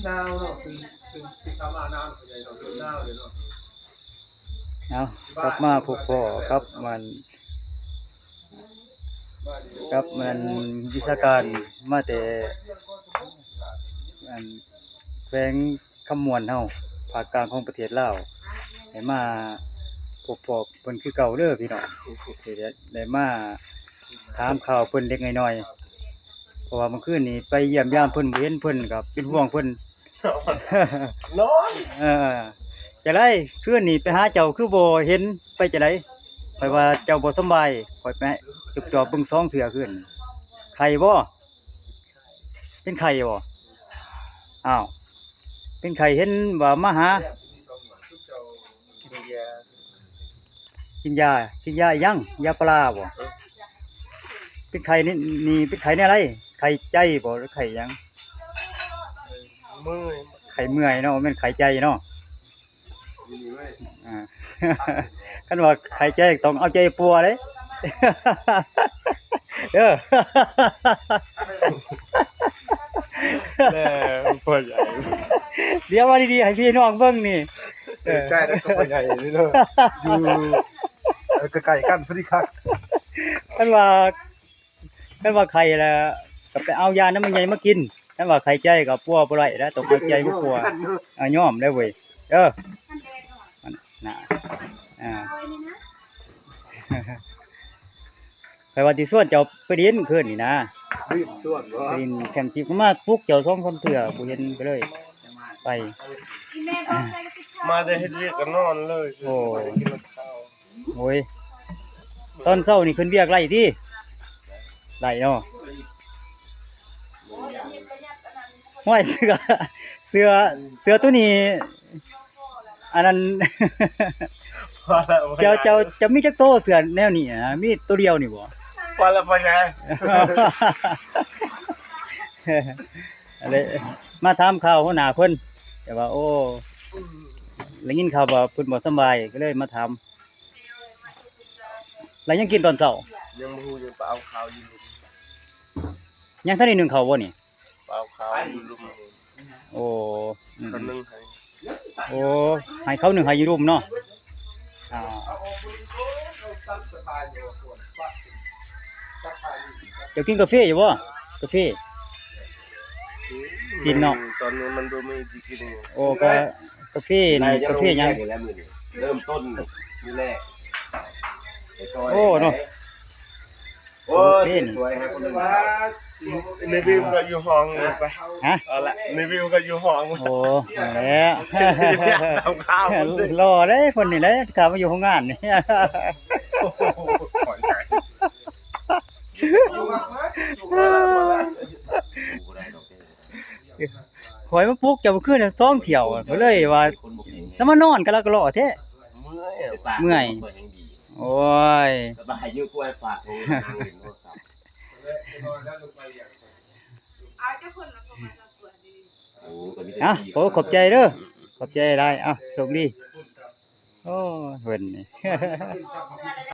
ໜາວເນາະ ຄື ຄື ຄືຊາວມາໜາວ ສ່ວນໃຫຍ່ເນາະ ເລີ່ມໜາວເລີຍເນາະ. ເອົາ ກັບມາພົບພໍ້ກັບມັນ ກັບມັນວິຊາການມາແຕ່ ອັນ ແຂວງຄຳມ່ວນເຮົາ ພາກກາງຂອງປະເທດລາວ ໄດ້ມາພົບພໍ້ເພິ່ນຄືເກົ່າເດີພີ່ນ້ອງ ໄດ້ມາຖາມຂ່າວເພິ່ນເລັກໆນ້ອຍໆ ເພາະວ່າມື້ຄືນນີ້ໄປຢ້ຽມຢາມເພິ່ນ ບໍ່ເຫັນເພິ່ນ ກໍເປັນຫ່ວງເພິ່ນ ນອນ ເອີ ຈັ່ງໃດ ຄືນນີ້ໄປຫາເຈົ້າຄືບໍ່ເຫັນ ໄປຈັ່ງໃດ? ຂ້ອຍວ່າເຈົ້າບໍ່ສຳບາຍ ຂ້ອຍໄປຈົບເບິ່ງສອງເທື່ອຄືນ ໄຂ້ບໍ່? ເປັນໄຂ້ບໍ່? ອ້າວ ເປັນໄຂ້ ເຫັນວ່າມາຫາ ກິນຢາ ກິນຢາອີ່ຫຍັງ? ຢາພາລາບໍ່? ເອີ ເປັນໄຂ້ນີ້ ນີ້ເປັນໄຂ້ແນວໃດ? ໄຂ້ໃຈບໍ່ ຫຼືໄຂ້ຫຍັງ? ເມື່ອຍ ໄຂ້ເມື່ອຍເນາະ ບໍ່ແມ່ນໄຂ້ໃຈເນາະ. ອ່າ ຄັນວ່າໄຂ້ໃຈຕ້ອງເອົາໃຈປົວເດ້ ເດີ ແລ້ວພໍ່ໃຫຍ່ ດຽວວ່າດີໆ ໃຫ້ພີ່ນ້ອງເບິ່ງນີ້ ເອີ ໃກ້ແລ້ວກໍພໍ່ໃຫຍ່ນີ້ເດີ ຢູ່ ເອີ ໃກ້ໆກັນພໍດີຄັກ ຄັນວ່າ ຄັນວ່າໄຂ້ແລ້ວກໍໄປເອົາຢານຳແມ່ໃຫຍ່ມາກິນ ຄັນວ່າໄຂ້ໃຈກໍປົວບໍ່ໄດ້ແລ້ວ ຕ້ອງເອົາໃຈມາປົວ ເອີ ຍອມແລ້ວເວີຍ ເອີ ນະ ອ່າ ຂ້ອຍວ່າຊິຊວນເຈົ້າໄປຫຼິ້ນຄືນນີ້ນະ ຫຼິ້ນຊວນບໍ່? ໄປຫຼິ້ນແຄມທີ່ ມາປຸກເຈົ້າສອງສາມເທື່ອ ບໍ່ເຫັນ ກໍເລີຍໄປ ມາແຕ່ເຮັດວຽກກໍນອນເລີຍ ໂອ້ ບໍ່ໄດ້ກິນເຂົ້າ. ໂອ້ຍ ຕອນເຊົ້ານີ້ຂຶ້ນວຽກໄດ້ຕິ? ໄດ້ເນາະ ຫ້ວຍ ເສື້ອ ເສື້ອ ເສື້ອໂຕນີ້ ອັນນັ້ນ ເຈົ້າ ເຈົ້າ ເຈົ້າມີຈັກໂຕເສື້ອແນວນີ້ນະ? ມີໂຕດຽວນີ້ບໍ່? ພໍແລ້ວ ພໍແລ້ວ ອັນນີ້ ມາຖາມຂ່າວຫົວໜ້າເພິ່ນ ແຕ່ວ່າ ໂອ້ ໄດ້ຍິນຂ່າວວ່າເພິ່ນບໍ່ສຳບາຍ ກໍເລີຍມາຖາມ. ແລ້ວຍັງກິນຕອນເຊົ້າ? ຍັງບໍ່ຮູ້ ຍັງໄປເອົາເຂົ້າຢູ່ລຸ່ມ ຍັງທັນໄດ້ໜຶ້ງເຂົ້າບໍ່ນີ້? ໄປເອົາເຂົ້າຢູ່ລຸ່ມ ໂອ້ ອືມ ເຂົາໜຶ້ງໃຫ້ ໂອ້ ໃຫ້ເຂົາໜຶ້ງໃຫ້ຢູ່ລຸ່ມເນາະ ອ່າ ເຈົ້າກິນກາເຟຢູ່ບໍ່? ກາເຟ ກິນເນາະ ຕອນນີ້ມັນບໍ່ມີຊິກິນ ໂອ້ ກາ ກາເຟນີ້ ກາເຟຫຍັງ? ເລີ່ມຕົ້ນມື້ແລກ ໂອ້ເນາະ ໂອ້ຍ ສວຍໃຫ້ຄົນອື່ນ ໃນວິວກໍຢູ່ຫ້ອງ ຮະ? ເອົາລະ ໃນວິວກໍຢູ່ຫ້ອງ ໂອ້ ຫັ້ນແຫຼະ ຕາມຂ່າວ ຫຼໍ່ເດ້ຄົນນີ້ເດ້ ຖ້າມາຢູ່ໂຮງງານນີ້ ຂ້ອຍມາປຸກເຈົ້າມື້ຄືນສອງຖ້ຽວ ຂ້ອຍເລີຍວ່າ ຖ້າມານອນກະລະກະຫຼໍ້ແທ້ ເມື່ອຍ ເມື່ອຍ ໂອ້ຍ ສະບາຍຢູ່ ກວຍປາກໂທ ນັ່ງຫຼິ້ນໂທລະສັບ ອ່ະ ໂອ້ ຂອບໃຈເດີ ຂອບໃຈຫຼາຍ ອ່ະ ໂຊກດີ ໂອ້ ເພິ່ນນີ້